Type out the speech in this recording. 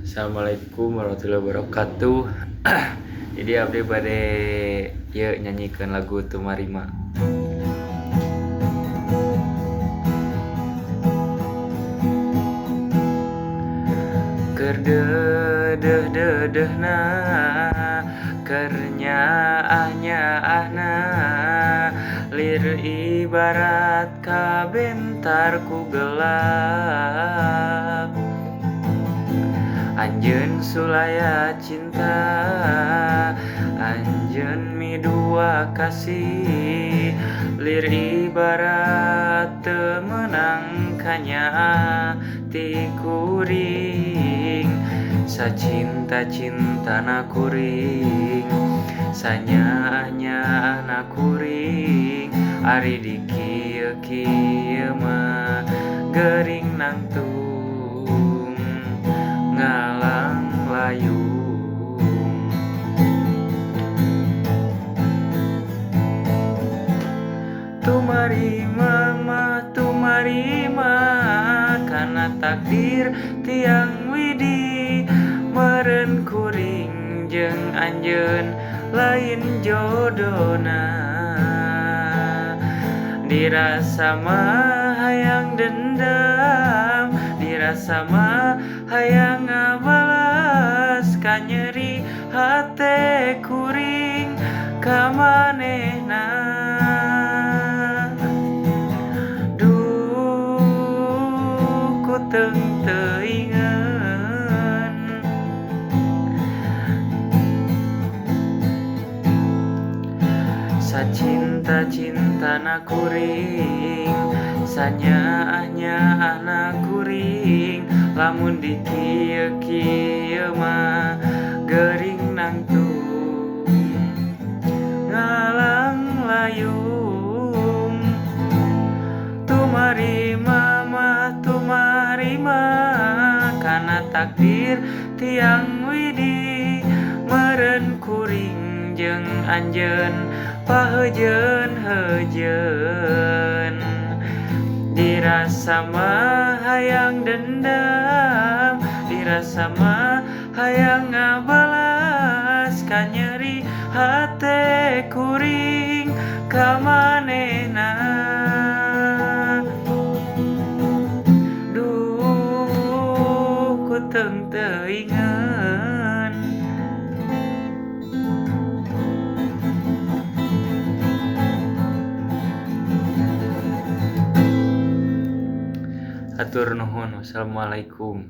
Assalamualaikum warahmatullahi wabarakatuh. Jadi abdi bade ieu nyanyikeun lagu Tumarima. Keur deudeuh-deudeuhna, keur nyaah-nyaahna, lir ibarat kabentar ku gelap. Anjeun sulaya cinta, anjeun midua kasih, lir ibarat teu meunang kanyaah ti kuring. Sacinta-cintana kuring, sanyaah-nyaahna kuring, ari di kieu-kieu mah gering nangtung ngalang layung. Tumarima mah tumarima kana takdir tiang widi, meureun kuring jeung anjeun lain jodona. Dirasa mah hayang dendam, dirasa mah hayang ngabalas, kanyeri hate kuring ka manehna. Duh ku teung-teuingeun. Sacinta-cintana kuring, sanyaah-nyaahna kuring, lamun di kieu-kieu mah gering nangtung ngalang layung. Tumarima mah tumarima kana takdir tiang widi, meureun kuring jeung anjeun paheujeun-heujeun. Dirasa mah hayang dendam, dirasa mah hayang ngabalas, kanyeri hate kuring ka manehna. Duh ku teung-teuingeun. Hatur nuhun. Wassalamualaikum.